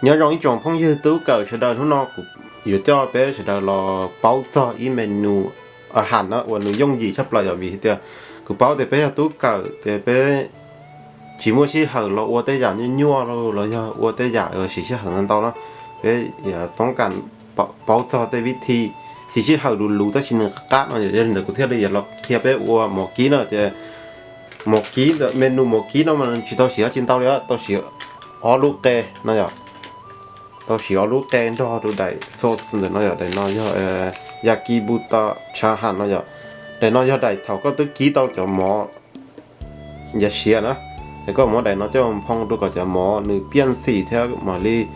Nyob zoo ib tsoom phooj ywg tub kawm sawv daws, hnub no kuv yuav coj peb sawv daws los paub txog ib menu ham na uas nws yooj yim tshaj plaws yom, vim hais tias kuv paub tias peb yog tub kawm ces peb tsis muaj sij hawm los ua tej yam nyuaj nyuaj los yog ua tej yam siv sij hawm ntau ntau na. Peb toob kas paub txog tej vib thi siv sij hawm luv luv tab sis nws qab no, yog li ntawd kuv thiaj li yuav los qhia peb ua mov kib na. Ces mov kib ntawm, menu mov kib no mas tsis tau siv dab tsi ntau li, tau siv ob lub qe no yom. Tau siv ob lub qe nrog rau daim sauce ntawm no yom. Daim no yog yakibuta chahan no yom. Daim no yog daim thaum koj twb kib tau cov mov yav siav na, es koj muab daim no coj nphoo rau kom cov mov nws piaj ntxim thiab mam li.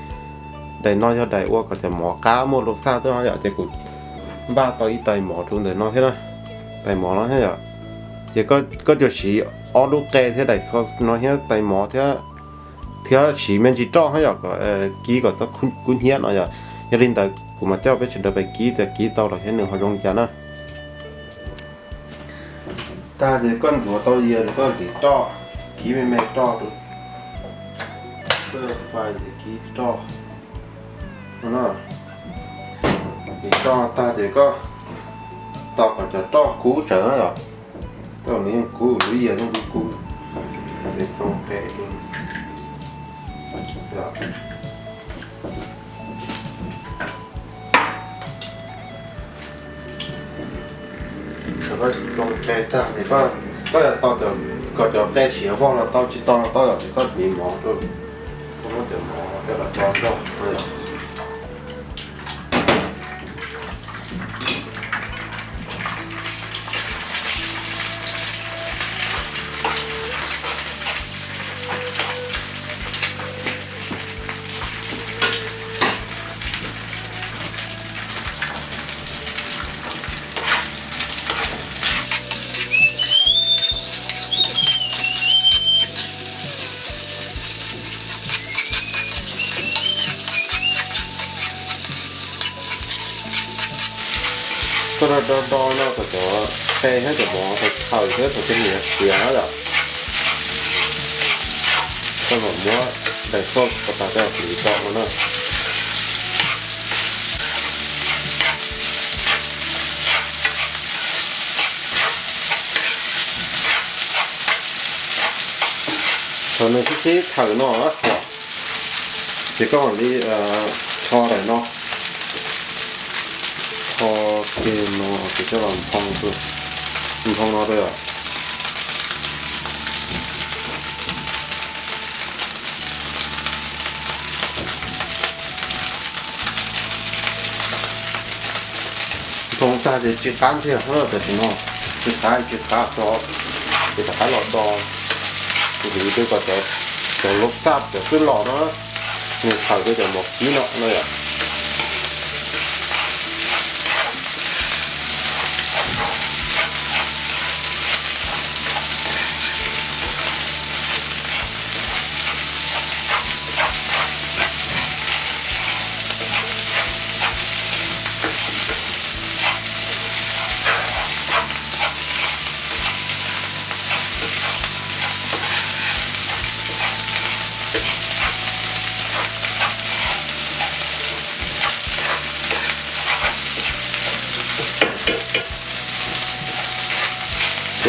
Daim no yog daim ua kom cov mov qab muaj lus xaj tuaj no yom, ces kuv npaj tau ib tais mov rau ntawm no thiab na. Tais mov no thiab yom. Ces koj tsuas siv ob lub qe thiab daim sauce no thiab tais mov thiab, thiab siv me ntsis roj thiab yom, kom kib kom txhob kub hnyiab no yom. Yog li ntawd kuv mam coj peb sawv daws pais kib tias kib tau los thiab nws ho zoo cas na. Tag ces koj ntxuav tau yias ces koj hliv roj, kib me me roj rau. Koj fais ces kib roj no, kib roj tag ces koj tos kom cov roj kub tsawv na yom. Koj nws yeej kub, lub yias yeej kub kub, ces tsoo qe rau. Koj tsoo qe tag ces koj yuav tos kom cov qe siav vog los tau, tsis tau los tau yom, ces koj hliv mov rau, koj muab cov mov coj los tso nrog no yom. Koj do do do no kom cov qe thiab cov mov tau txhaws thiab tau tej niam siav na yom. Koj mam muab daim sauce ko tas coj hliv rau no na. Thaum nws sib sib txhaws no, ces koj mam li kho daim no, kho kiag no ces coj los nphoo, nphoo no rau yom. Nphoo tag ces tsis qab ntxiag, tam sim no tsis qab, tsis qab tso, ces rov qab los do, vim rau kom cov lub xaj cov xwb los no nws txhaws rau cov mov kib no no yom.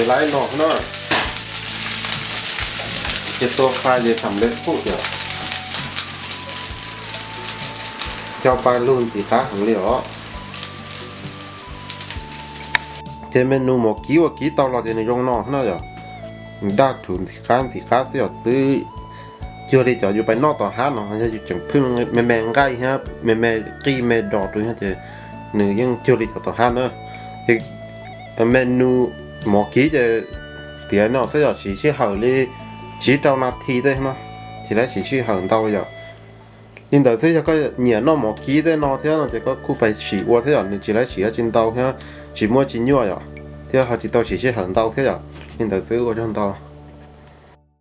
Ces laiv no na, ces tua fais ces xam lej phuj tias cov pais lug ntxim qab heev li os. Ces menu mov kib uas kib tau los ces nws zoo no na yom. Nws daj rhuv ntxim qab ntxim qab xwb yom, twb cuag li cov yus pais noj tom hab no, yog yus tseem pheej me me nqaij thiab me me qij me dos rau thiab ces nws yeej cuag li cov tom hab na. Ces menu mov kib ces tiav no xwb yom, siv sij hawm li tsib rau nas this tej no, tsis tau siv sij hawm ntau li yom. Li ntawd xwb yog koj nyiam noj mov kib tej no thiab no ces koj kuj pais sim ua thiab yom, nws tsis tau siv dab tsi ntau thiab tsis muaj tsis nyuaj yom, thiab ho tsis tau siv sij hawm ntau thiab yom. Li ntawd xwb ua tsaug ntau.